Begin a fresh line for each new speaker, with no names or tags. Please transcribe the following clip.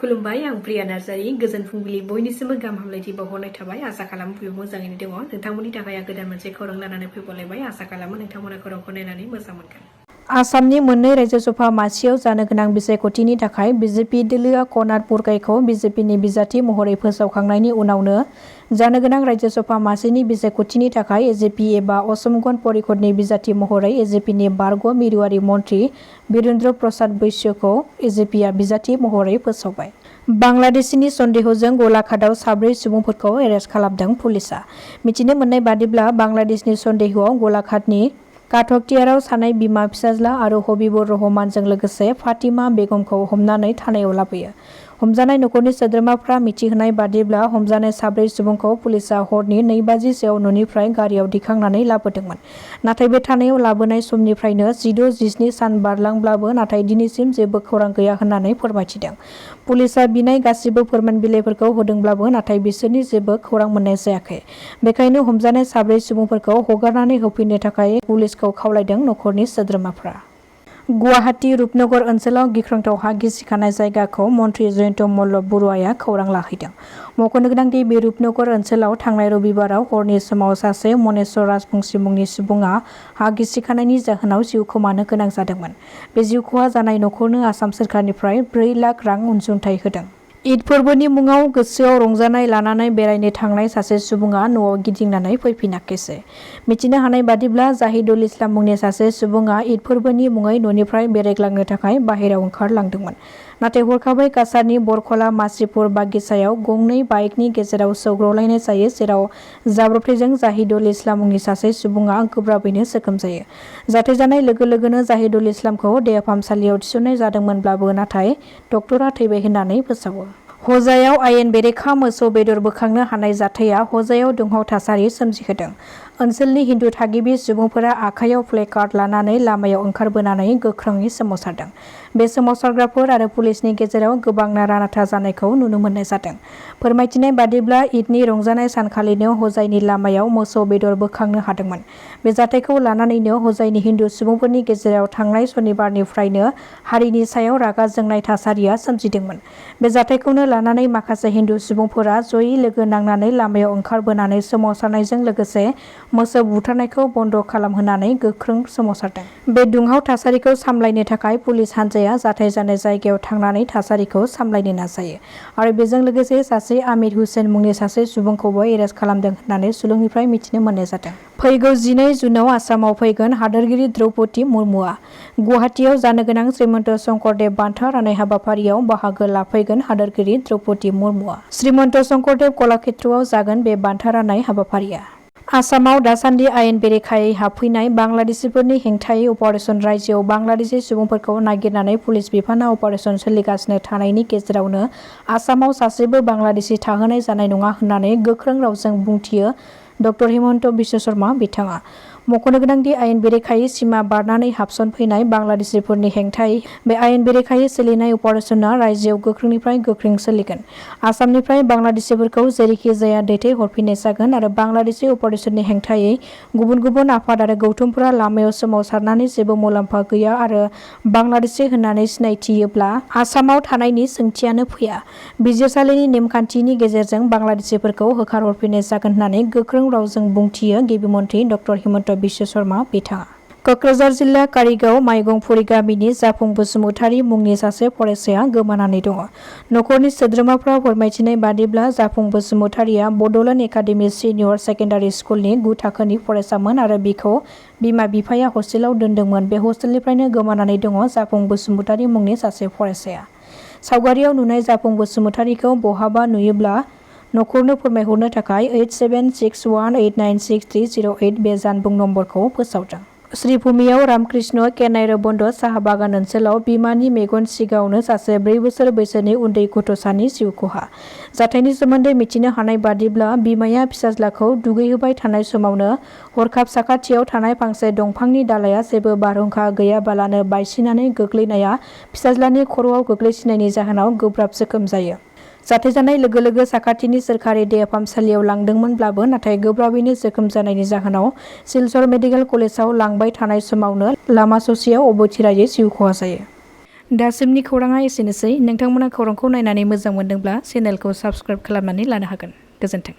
खुलुमबाय आं प्रिया नार्जारी गोजोन फुंबिलि बयनिसिमबो गाहाम हामलायथि बावहरनाय थाबाय आसा खालामो बयबो मोजाङैनो दङ नोंथांमोननि थाखाय आं गोदान मोनसे खौरां लानानै फैबावलायबाय आसा खालामो नोंथांमोना खौरांखौ नायनानै मोजां मोनगोन। आसामनि मोननै रायजोसभा मासियाव जानो गोनां बिसायख'थिनि थाखाय बिजेपि दोलोआ कनार पुरकाइखौ बिजेपिनि बिजाथि महरै फोसावखांनायनि उनावनो जानो गोनां रायजोसभा मासिनि बिसायख'थिनि थाखाय एजेपि एबा असम गण परिषदनि बिजाथि महरै एजेपिनि बारग' मिरुआरि मन्त्रि वीरेन्द्र प्रसाद बैश्यखौ एजेपिआ बिजाथि महरै फोसावबाय। बांलादेशनि सन्देहजों गलाघाटआव 4 सुबुंफोरखौ एरेस्ट खालामदों पुलिसआ। मिथिनो मोननाय बादिब्ला बांलादेशनि सन्देहआव गलाघाटनि काथकटियाराव सानै बिमा फिसाज्ला आरो हबिबुर रहमानजों लोगोसे फातिमा बेगमखौ हमनानै थानायाव लाबोयो। हमजानाय नखरनि सोद्रोमाफ्रा मिथिहोनाय बादिब्ला हमजानाय 4 सुबुंखौ पुलिसआ हरनि 2 बाजिसोआव न'निफ्राय गारियाव दिखांनानै लाबोदोंमोन। नाथाय बे थानायाव लाबोनाय समनिफ्रायनो 16-17 सान बारलांब्लाबो नाथाय दिनैसिम जेबो खौरां गैया होननानै फोरमायथिदों। पुलिसआ बिनाय गासिबो फोरमान बिलाइफोरखौ होदोंब्लाबो नाथाय बिसोरनि जेबो खौरां मोननाय जायाखै। बेखायनो हमजानाय 4 सुबुंफोरखौ हगारनानै होफिननो थाखाय पुलिसखौ खावलायदों नखरनि सोद्रोमाफ्रा। गुवाहाटी रुपनगर ओनसोलाव गिख्रंथाव हा गिसिखानाय जायगाखौ मन्त्रि जयन्त मल्ल बरुवाया खौरां लाहैदों। मख'नो गोनांदि बे रुपनगर ओनसोलाव थांनाय रबिबाराव हरनि समाव सासे मनेस्वर राजबंसि मुंनि सुबुङा हा गिसिखानायनि जाहोनाव जिउ खोमानो गोनां जादोंमोन। बे जिउ खहा जानाय नखरनो आसाम सोरखारनिफ्राय 4 लाख रां अनसुंथाइ होदों। ईद फोरबोनि मुङाव गोसोआव रंजानाय लानानै बेरायनो थांनाय सासे सुबुङा न'आव गिदिंनानै फैफिनाखैसै। मिथिनो हानाय बादिब्ला जाहिदुल इस्लाम मुंनि सासे सुबुङा ईद फोरबोनि मुङै न'निफ्राय बेरायग्लांनो थाखाय बाहेरायाव ओंखारलांदोंमोन। नाथाय हरखाबै काछारनि बरखला मासिपुर बागिचायाव गंनै बाइकनि गेजेराव सौग्रावलायनाय जायो जेराव जाब्रबथायजों जाहिदुल इस्लाम मुंनि सासे सुबुङा गोब्राबैनो जोखोम जायो। जाथाय जानाय लोगो लोगोनो जाहिदुल इस्लामखौ देहा फाहामसालियाव थिसननाय जादोंमोनब्लाबो नाथाय डक्टरा थैबाय होननानै फोसावो। हजायाव आयेन बेरेखा मोसौ बेदर बोखांनो हानाय जाथाया हजायाव दुंहाव थासारि सोमजिहोदों। ओनसोलनि हिन्दु थागिबि सुबुंफोरा आखायाव प्लेकार्ड लानानै लामायाव ओंखारबोनानै गोख्रोङै सोमावसारदों। बे सोमावसारग्राफोर आरो पुलिसनि गेजेराव गोबां नारा-नाथा जानायखौ नुनो मोननाय जादों। फोरमायथिनाय बादिब्ला ईदनि रंजानाय सानखालिनो हजाइनि लामायाव मोसौ बेदर बोखांनो हादोंमोन। बे जाथायखौ लानानैनो हजाइनि हिन्दु सुबुंफोरनि गेजेराव थांनाय सनिबारनिफ्रायनो हारिनि सायाव रागा जोंनाय थासारिया सोमजिदोंमोन। बे जाथायखौनो लानानै माखासे हिन्दु सुबुंफोरा जयै लोगो नांनानै लामायाव ओंखारबोनानै सोमावसारनायजों लोगोसे मोसौ बुथारनायखौ बन्द' खालामहोनानै गोख्रों सोमावसारदों। बे दुंहाव थासारिखौ सामलायनो थाखाय पुलिस हान्जाया जाथाय जानाय जायगायाव थांनानै थासारिखौ सामलायनो नाजायो आरो बेजों लोगोसे सासे आमिर हुसेन मुंनि सासे सुबुंखौबो एरेस्ट खालामदों होननानै सुलुंनिफ्राय मिथिनो मोननाय जादों। फैगौ 12 जुनाव आसामाव फैगोन हादोरगिरि द्रौपदी मुर्मुआ। गुवाहाटीआव जानो गोनां श्रीमन्त शंकरदेव बान्था राननाय हाबाफारियाव बाहागो लाफैगोन हादोरगिरि द्रौपदी मुर्मुआ। श्रीमन्त शंकरदेव कलाक्षेत्रआव जागोन बे बान्था राननाय हाबाफारिया। आसामाव दासान्दि आयेन बेरेखायै हाबफैनाय बांलादेशिफोरनि हेंथायै अपारेशन रायजोआव बांलादेशि सुबुंफोरखौ नागिरनानै पुलिस बिफाना अपारेशन सोलिगासिनो थानायनि गेजेरावनो आसामाव सासेबो बांलादेशि थाहोनाय जानाय नङा होननानै गोख्रों रावजों बुंथियो ड हिमन्त बिश्व शर्मा बिथाङा। मख'नो गोनांदि आयेन बेरेखायै सिमा बारनानै हाबसनफैनाय बांलादेशिफोरनि हेंथायै बे आयेन बेरेखायै सोलिनाय अपारेशना रायजोआव गोख्रोंनिफ्राय गोख्रों सोलिगोन। आसामनिफ्राय बांलादेशिफोरखौ जेरैखि जाया दैथाय हरफिननाय जागोन आरो बांलादेशि अपारेशननि हेंथायै गुबुन गुबुन आफाद आरो गौथुमफोरा लामायाव सोमावसारनानै जेबो मुलाम्फा गैया आरो बांलादेशि होननानै सिनायथियोब्ला आसामाव थानायनि सोंथियानो फैया। बिजिरसालिनि नेमखान्थिनि गेजेरजों बांलादेशिफोरखौ होखारहरफिननाय जागोन होननानै गोख्रों रावजों बुंथियो गिबि मन्त्रि ड हिमन्त बिश्व शर्मा बिथाङा। कक्राझार जिल्ला कारिगाव माइगंफुरि गामिनि जाफुं बसुमतारी मुंनि सासे फरायसाया गोमानानै दङ। नखरनि सोद्रोमाफ्रा फोरमायथिनाय बादिब्ला जाफुं बसुमतारीया बड'लेण्ड एकाडेमि सिनियर सेकेन्डारि स्कुलनि 9 थाखोनि फरायसामोन आरो बिखौ बिमा-बिफाया हस्टेलाव दोनदोंमोन। बे हस्टेलनिफ्रायनो गोमानानै दङ जाफुं बसुमतारी मुंनि सासे फरायसाया। सावगारियाव नुनाय जाफुं बसुमतारीखौ बहाबा नुयोब्ला नखरनो फोरमायहरनो थाखाय 8761896308 बे जानबुं नम्बरखौ फोसावदों। श्रीभूमियाव रामकृष्ण केनायरबन्द साहा बागान ओनसोलाव बिमानि मेगन सिगाङावनो सासे 4 बोसोर बैसोनि उन्दै गथ'सानि जिउ खहा। जाथायनि सोमोन्दै मिथिनो हानाय बादिब्ला बिमाया फिसाज्लाखौ दुगैहोबाय थानाय समावनो हरखाब साखाथियाव थानाय फांसे दंफांनि दालाइया जेबो बारहुंखा गैयाबालानो बायसिनानै गोग्लैनाया फिसाज्लानि खर'आव गोग्लैसिननायनि जाहोनाव गोब्राब जोखोम जायो। जाथाय जानाय लोगो लोगो साखाथिनि सोरखारि देहा फाहामसालियाव लांदोंमोनब्लाबो नाथाय गोब्राबैनो जोखोम जानायनि जाहोनाव सिलचर मेडिकेल कलेजाव लांबाय थानाय समावनो लामा ससेयाव अबथिरायै जिउ खहा जायो। दासिमनि खौराङा एसेनोसै। नोंथांमोना खौरांखौ नायनानै मोजां मोनदोंब्ला चेनेलखौ साबस्क्राइब खालामनानै लानो हागोन। गोजोन्थों।